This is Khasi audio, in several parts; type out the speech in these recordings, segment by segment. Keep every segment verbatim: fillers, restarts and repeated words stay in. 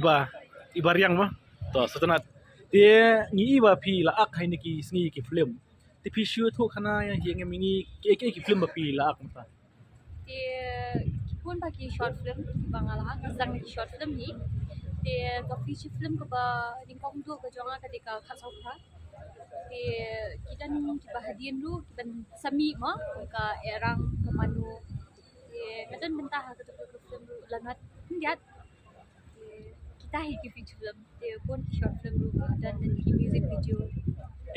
Ba i Bariang ma. To, sngewtynnat. Te ngi i ba phi la ak ha kine ki sngi ki film. Te phi shu ïathuh khana ïa ngi, ïa ngi ki, ki, ki film ba phi la ak mynta. Te ki bun ba ki short film ba nga la ak, zang ki short film hi. Te ka feature film kaba nyngkong duh ka jong nga ka dei ka Khatsaw Phra. Te ki don kiba hadien ruh kiban sa mih ma, ka Erang, ka Mano. Te ka don bynta ha katu ka film ruh, Lanot Khyndiat. Te kita hi ki feature film. Te bun ki short film ruh ka don, ki music video.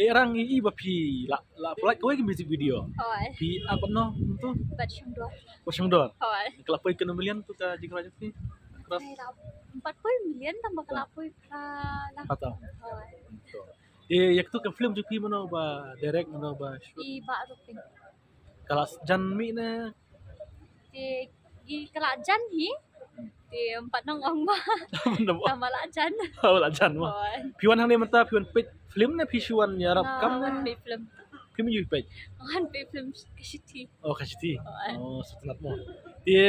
Erang i, i ba phi la, la pynlait kawei ki music video. Hooid. Phi ak bad no mynta? Bad Shongdor. Bad Shongdor. Hooid. Ka la poi katno million tu ka jingrwai jong phi? Kras. Ai, la empat poi million tang ba ka la poi phra lak. Phra lak. Hooid. To. Eh, ïa katu ka film jong phi mano ba direct, mano ba shoot? I Bah Rupin. Ka la jan mih ne? Te ki, ka la jan hi. Te ym pat nang ong ba. Ka ma la jan. Oh, la jan ma. Hooid. Phi wan hangne mynta phi wan peit film ne phi shu wan ïarap kam ne? Nga wan peit film. Film aïu phi peit? Wan peit film Ka Shithi. Oh, Ka Shithi. Hooid. Oh, sngewtynnat mo. Te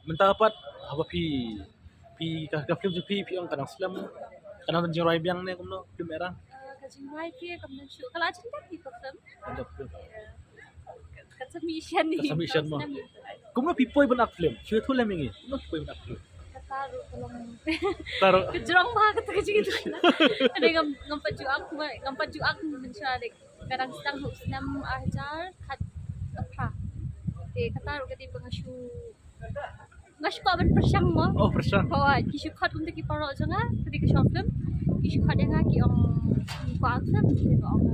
mynta pat haba phi, phi ka, ka film jong phi, phi ong ka dang slem, ka dang don jingrwai biang ne kumno film Erang? Eh, ka jingrwai phi kam don shuh, ka la jan biang hi ka film. Ka la jan biang. Ka, ka sa mih shen hi. Ka sa mih shen mo. Kumno phi poi ban ak film? Shu ïathuh lem ïa ngi. Kumno phi poi ban ak film? Kata ruh ka long. Kata ruh. Ka jrong bha kata ka jingïathuh. Ade ngam, ngam pat ju ak, ngam pat ju ak mynshuwa de. Ka dang sdang ha u snem ar hajar khatphra. Te kata ruh ka dei ba nga shu, nga shu kwah ban pyrshang mo. Oh, pyrshang. Hooid, ki shu khot kumta ki paralok jong nga, ka dei ka short film. Ki shu khot ïa nga ki ong, ki kwah film, te nga ong,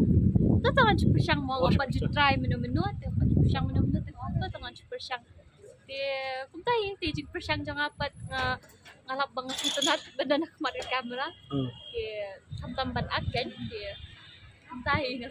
to, to ngan shu pyrshang mo, ngam pat ju try mynno mynno, te ngam pat ju pyrshang mynno mynno, te nga ong, to, to ngan shu pyrshang. Te kumta hi, te jingpyrshang jong nga pat nga, nga lap ba nga sngewtynnat ban don ha khmat ka camera. Hmm. Te khamtam ban ak kan, te kumta hi nga